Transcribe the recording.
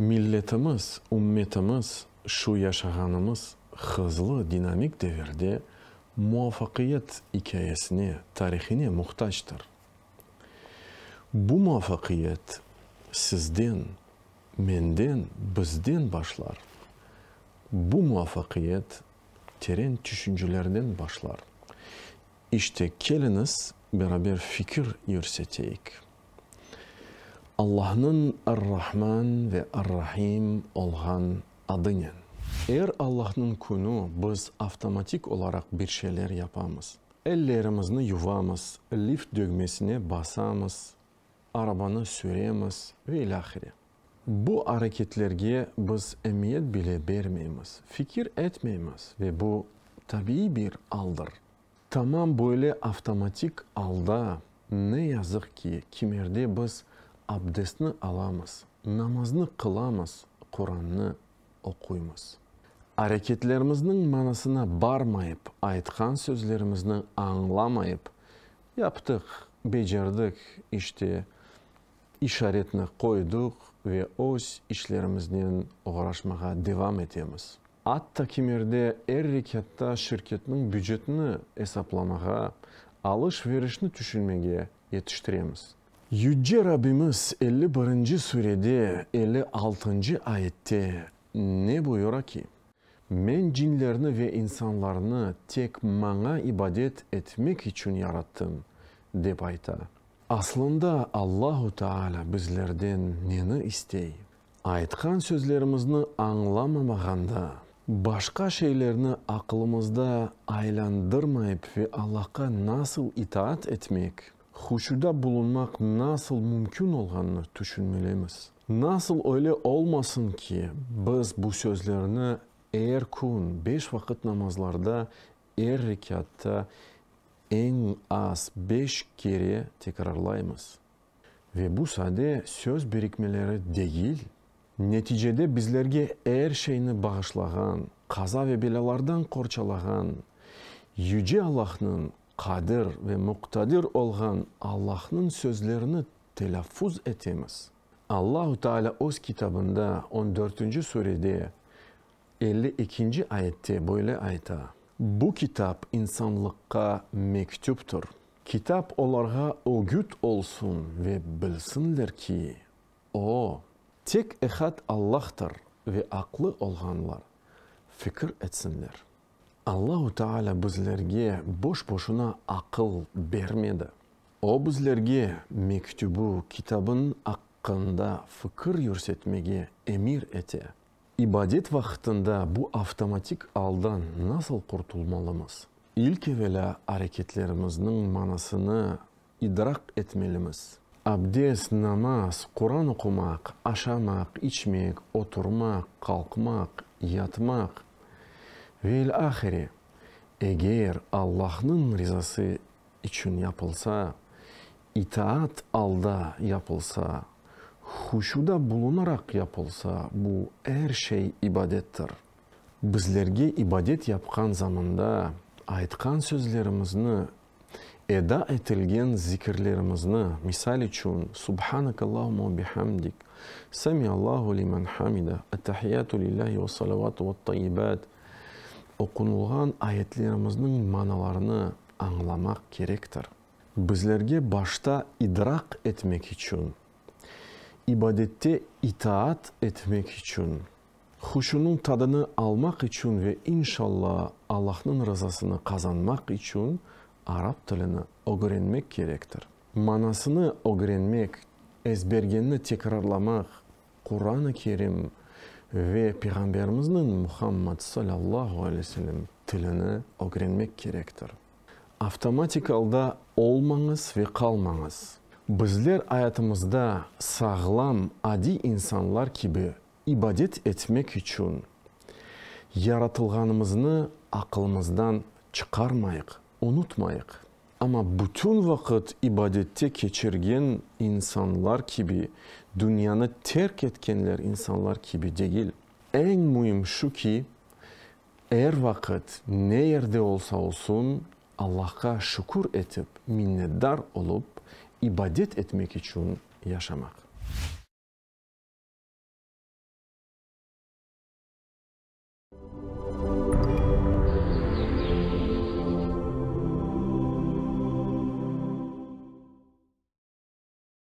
Milletimiz, ümmetimiz şu yaşağanımız hızlı, dinamik devirde muvafaqiyet ikâyesine, tarihine muhtactır. Bu muvafaqiyet sizden, menden, bizden başlar. Bu muvafaqiyet teren tüşüncelerden başlar. İşte, keliñiz, beraber fikir yürseteyik. Allahnıñ Ar-Rahman ve Ar-Rahim olğan adınen. Er Allahnıñ künü biz avtomatik olaraq bir şeyler yapamız. Ellerimizni yuvamız, lift dögmesine basamız, arabanı süremiz ve ilâhre. Bu areketlerge biz emiyet bile bermeymiz, fikir etmeymiz ve bu tabiiy bir aldır. Tamam böyle avtomatik alda, ne yazıq ki, kimerde biz abdestni alamız, namaznı qılamız, Qurannı oquymız. Areketlerimizniñ manasına barmayıp, aytqan sözlerimizni añlamayıp, yaptıq, becerdik, işte, işaretni qoydıq ve öz işlerimiznen oğraşmağa devam etemiz. Atta kimerde er rekâtta şirketniñ bücetini esaplamağa, alış-verişni tüşünmege yetiştiremiz. Yüce Rabbimiz 51-nci surede 56-ncı ayette ne buyura ki? Men cinlerni ve insanlarnı tek Maña ibadet etmek içün yarattım, dep ayta. Aslında Allahu Teala bizlerden neni istey? Aytqan sözlerimizni añlamamağanda, başqa şeylerni aqılımızda aylandırmayıp ve Allahqa nasıl itaat etmek, huşuda bulunmaq nasıl mümkün olğanını tüşünmelimiz. Nasıl öyle olmasın ki, biz bu sözlerni er kün, beş vaqıt namazlarda, er rekâtta eñ az beş kere tekrarlaymız. Ve bu sade söz birikmeleri degil, neticede bizlerge er şeyni bağışlağan, qaza ve belâlardan qorçalağan Yüce Allahnıñ, Qadir ve Muqtadir olğan Allahnıñ sözlerini telâffuz etemiz. Allahu Teala Öz Kitabında on dörtünci surede 52-nci ayette böyle ayta, Bu kitap insanlıqqa mektüptir. Kitap olarğa ögüt olsun ve bilsinler ki, O, tek Ehad Allahtır ve aqlı olğanlar fikir etsinler. Allahu Teala bizlerge boş-boşuna aqıl bermedi. O bizlerge mektübü, kitabın aqqında fikir yürsetmege emir ete. İbadet vaqtında bu avtomatik aldan nasıl qurtulmalımız? İlk evelâ areketlerimizniñ manasını idraq etmelimiz. Abdest, namaz, Quran oqumaq, aşamaq, içmek, oturmaq, qalqmaq, yatmaq ve ilâhre, eger Allahnıñ rizası içün yapılsa, itaat alda yapılsa, huşuda bulunaraq yapılsa, bu er şey ibadettir. Bizlerge ibadet yapqan zamanda aytqan sözlerimizni, eda etilgen zikirlerimizni, misal içün, Subhanakallahumma ve bihamdik, Samiallahu limen hamida, Ettahiyatu lillahi vessalavatu vettayyibat, oqunılğan ayetlerimizniñ manalarını añlamaq kerektir. Bizlerge başta idraq etmek içün, ibadette itaat etmek içün, huşunıñ tadını almaq içün ve inşalla Allahnıñ rızasını qazanmaq içün arap tilini ögrenmek kerektir. Manasını ögrenmek, ezbergenni tekrarlamaq, Quran-ı Kerim ve Peyğamberimizniñ, Muhammad, salâllahu aleyhi ve sellem, tilini ögrenmek kerektir. Avtomatik alda olmañız ve qalmañız. Bizler ayatımızda sağlam, adiy insanlar kibi ibadet etmek içün yaratılğanımıznı aqılımızdan çıqarmayıq, unutmayıq. Amma bütün vaqıt ibadette keçirgen insanlar kibi, dünyanı terk etkenler insanlar kibi degil. Eñ müim şu ki, er vaqıt, ne yerde olsa olsun, Allahqa şükür etip, minnetdar olıp, ibadet etmek içün yaşamaq.